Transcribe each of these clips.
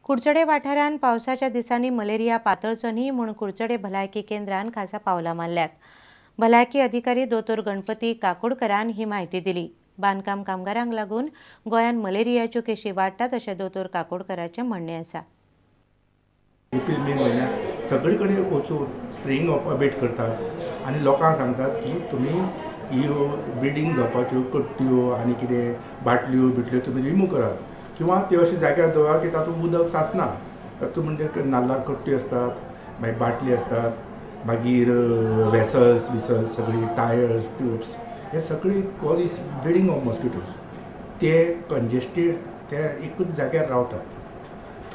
कुडचडे वाठारांत पावसाच्या दिसांनी मलेरिया पातळचो न्ही म्हूण कुडचडे भलायकी केंद्रान खासा पावलां मारल्यात। भलायकी अधिकारी दोतोर गणपती काकोडकरान ही म्हायती दिली। बांदकाम कामगारांक लागून गोंयांत मलेरियाच्यो केशी वाडटात अशें दोतोर काकोडकराचें म्हणणें आसा। एप्रिल मे म्हयन्याक सगळे कडेन वचून स्प्रेइंग ऑफ अबेट करतात आनी लोकांक सांगतात की तुमी ह्यो ब्रिडींग जावपाच्यो कट्ट्यो आनी कितें बाटल्यो बिटल्यो तुमी रिमूव करात किंवा त्यो अशे जाग्यार दवरात की तातूंत उदक साचना। तातूंत म्हणजे नाल्ला कट्ट्यो आसतात, मागीर बाटली आसतात, मागीर वेसल्स विसल्स सगळी टायर्स ट्यूब्स हे सगळी कॉज ब्रिडींग ऑफ मॉस्किटोज। ते कंजेस्टेड ते एकूच जाग्यार रावतात,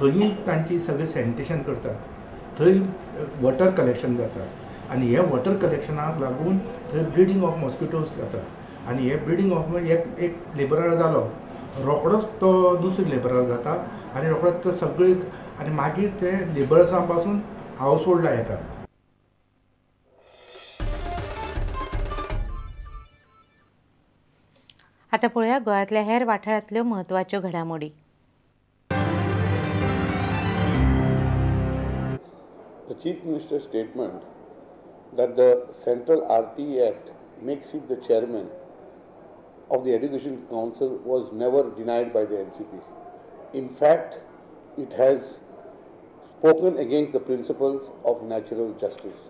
थंय तांची सगळें सॅनिटेशन करतात, थंय वॉटर कलेक्शन जाता आनी हे वॉटर कलेक्शनाक लागून थंय ब्रिडींग ऑफ मॉस्किटोज जाता आनी हे ब्रिडींग ऑफ एक लेबरार जालो रोखडोच तो दुसरो लेबरार जाता आनी रोखडोच तो सगळे आनी मागीर ते लेबर्सां पासून हावस होल्डा येतात। आतां पळोवया गोंयांतल्या हेर वाठारांतल्यो म्हत्वाच्यो घडामोडी। The Chief Minister's statement that the Central RTE Act makes him the chairman of the Education Council was never denied by the NCP. In fact, it has spoken against the principles of natural justice.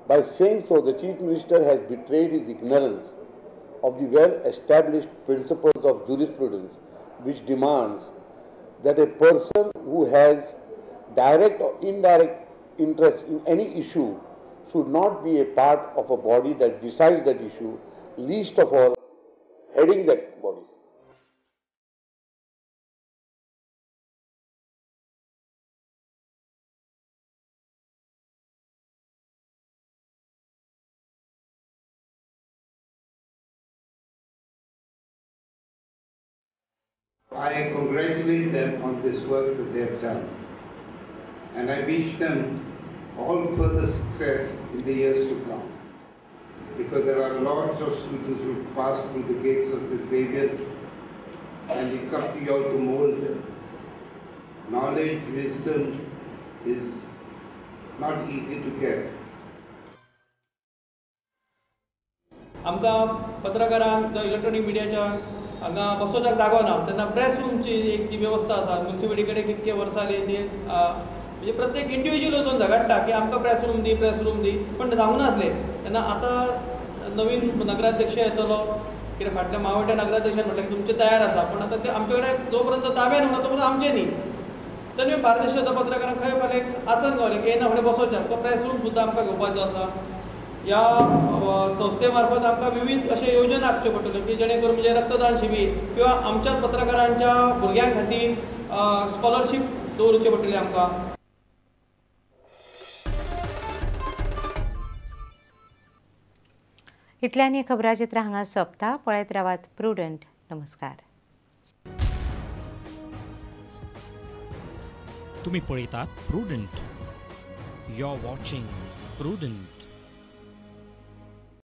By saying so, the Chief Minister has betrayed his ignorance of the well-established principles of jurisprudence, which demands that a person who has direct or indirect interest in any issue should not be a part of a body that decides that issue, least of all heading that body. I congratulate them on this work that they have done, and I wish them all further success in the years to come, because there are lots of students who pass through the gates of St. Xavier's, and it's up to you all to mold them. Knowledge, wisdom is not easy to get. आमकां पत्रकारांक electronic मिडियाच्या हांगा बसोवपाक जागो ना, तेन्ना press रूमची एक जी वेवस्था आसा म्युनिसिपालिटी कडेन कितके वर्सां जाली ती म्हणजे प्रत्येक इंडिविज्युअल वचून झगडटा की आमकां प्रेस रूम दी, प्रेस रूम दी, पण जावंक नासले। तेन्ना आतां नवीन नगराध्यक्ष येतलो, कित्याक फाटल्या मावोड्या नगराध्यक्षान म्हटलें की तुमचें तयार आसा, पण आतां ते आमचे कडेन जो पर्यंत ताब्यान उरना तो पर्यंत आमचें न्ही। तेन्ना बार्देशाच्या पत्रकारांक खंय फाल्यां एक आसन गावलें की येना फुडें बसोवचें, तो प्रेस रूम सुद्दां आमकां घेवपाचो आसा। ह्या संस्थे मार्फत आमकां विविध अशे योजना आखच्यो पडटल्यो की जेणे करून म्हणजे रक्तदान शिबीर किंवा आमच्याच पत्रकारांच्या भुरग्यां खातीर स्कॉलरशीप दवरची पडटली आमकां। इतल्यान हें खबराचित्र हांगा सोंपता। पळयत रावात प्रुडंट। नमस्कार। तुम्ही पळयतात Prudent. You are watching Prudent.